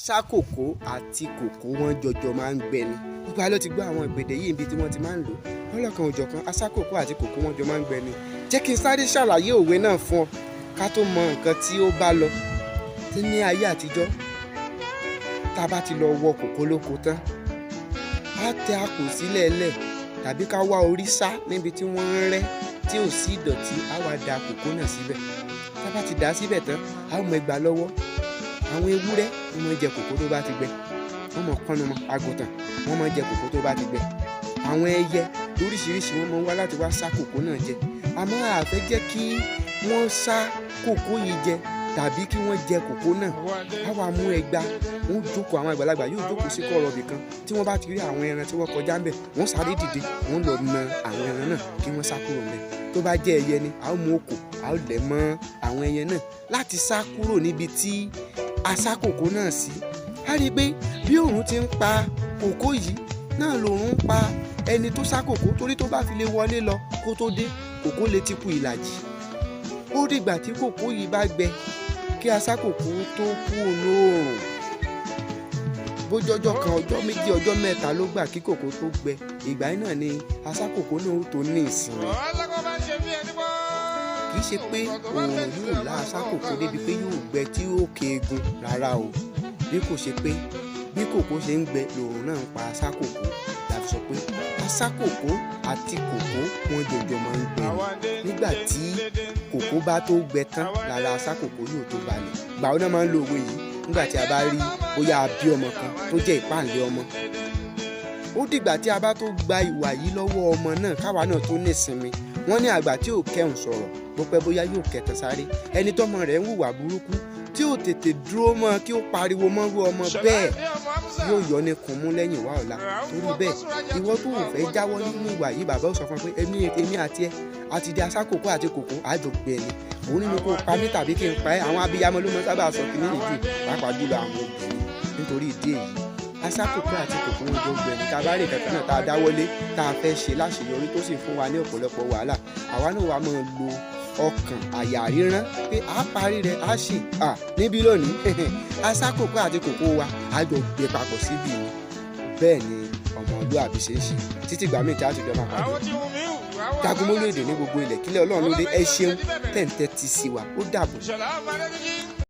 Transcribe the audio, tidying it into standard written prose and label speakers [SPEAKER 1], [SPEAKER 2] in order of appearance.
[SPEAKER 1] Sákòkó àti kòkó wọn jọjọ máa ń gbẹ ni. Gbogbo wa ló ti gbọ́ àwọn ìpèdè yìí níbi tí wọ́n ti máa ń lò lọ́lọ́kan òjọ̀kan. Asákòókò àti kòkó wọn jọ máa ń gbẹ ni. Jẹ́ kí n sáré ṣàlàyé òwe náà fún ọ ká tó mọ nǹkan tí ó bá lọ. Tí ní ayé àtijọ́, tá a bá ti lọ wọ kòkó lóko tán, á tẹ àpò sílẹ̀ lẹ̀ tàbí ká wá orí sá níbi tí wọ́n ń rẹ́ tí ò sí ìdọ̀tí, á wá da kòkó náà síbẹ̀. Tá a bá ti dà á síbẹ̀ tán, á mú ẹgbàá lọ́wọ́. Àwọn ewúrẹ́, wọ́n máa ń jẹ kòkó tó bá ti gbẹ, wọ́n máa kọ́nu mọ́. Àgùntàn, wọ́n máa ń jẹ kòkó tó bá ti gbẹ. Àwọn ẹyẹ lóríṣiríṣi, wọ́n máa ń wá láti wá sá kòkó náà jẹ. Àmọ́ a fẹ́ jẹ́ kí wọ́n sá kòkó yìí jẹ tàbí kí wọ́n jẹ kòkó náà, á wá mú ẹgba, wọ́n jókòó. Àwọn àgbàlagbà yóò jókòó sí kọ̀rọ̀ ibì kan. Tí wọ́n bá ti rí àwọn ẹran tí wọ́n kọjá ńbẹ̀, wọ́n sáré dìde, wọ́n lọ na àwọn ẹran náà kí wọ́n sá kúrò ńbẹ̀. Tó bá jẹ́ ẹyẹ ni, a ó mú òkò, a ó lẹ̀ mọ́ àwọn ẹyẹ náà láti sá kúrò níbi tí a sá kòkó náà sí. A rí i pé bí òòrùn ti ń pa kòkó yìí náà lòòrùn ń pa ẹni tó sá kòkó, torí tó bá fi lè wọlé lọ kó tó dé, kòkó lè ti ku ìlàjì. Ó dìgbà tí kòkó yìí bá gbẹ kí asákòkó tó kú olóòrùn. Bójọ́jọ́ kan, ọjọ́ 2, ọjọ́ 3 ló gbà kí kòkó tó gbẹ, ìgbà yìí náà ni asákòkó náà ó tó ní ìsinmi. Kì í ṣe pé òòrùn yóò lá asákòkó débi pé yóò gbẹ tí yóò keegun rárá o, bí kò ṣe pé bí kòkó ṣe ń gbẹ lòòrùn náà ń pa asákòkó. La fi sọ pé asákòkó àti kòkó wọn jọjọ máa ń gbẹ ni. Nígbà tí kòkó bá tó gbẹ tán lára asákòkó yóò tó balẹ̀. Gbà ó náà máa ń lo òwe yìí nígbà tí a bá rí bóyá a bí ọmọ kan tó jẹ́ ìpáǹlẹ̀ ọmọ. Ó dìgbà tí a bá tó gba ìwà yìí lọ́wọ́ ọmọ náà káwa náà tó nísinmi. Wọ́n ní àgbà tí ò kẹ́hùn sọ̀rọ̀, bó pẹ́ bóyá yóò kẹtàn sáré. Ẹni tọ́mọ rẹ̀ ń hùwà burúkú tí ò tètè dúró mọ́ kí ó pariwo mọ́rú ọmọ bẹ́ẹ̀, yóò yọ ní kùnmú lẹ́yìn wá ọ̀la. Torí bẹ́ẹ̀, ìwọ tó ò fẹ́ jáwọ́ nínú ìwà yìí, bàbá ó sọ fún ẹ pé èmi àti ẹ àti di asákòókò àti kòkó, àjọ gbẹ ni. Òun nínú kó pa mí tàbí kí n pa ẹ́. Àwọn abiyamọ ló mọ sábà sọ kí nìyí jù, pàápàá jùlọ àwọn obìnrin. Nítorí ìdí èyí, asákòókò àti kòkó wọn jọ gbẹ ni. Tá a bá rí kankan náà tá a dáwọ́lé, tá a fẹ́ ṣe láṣeyọrí, tó sì fún wa ní ọ̀pọ̀lọpọ̀ wàhálà, àwa náà wàá máa lo ọkàn àyà ríran pé a parí rẹ̀, a ṣì à níbí lónìí. Asákòókò àti kòkó wa, a jọ gbé papọ̀ síbí ni. Bẹ́ẹ̀ ni ọmọlúàbí ṣe ń ṣe. Títí ìgbà míì tí a ti jọ máa pàdé, Jagunmólú èdè ní gbogbo ilẹ̀ kílẹ̀ Ọlọ́run ló dé. Ẹ ṣeun tẹ̀ǹtẹ̀ ti sí wa. Ó dàbọ̀.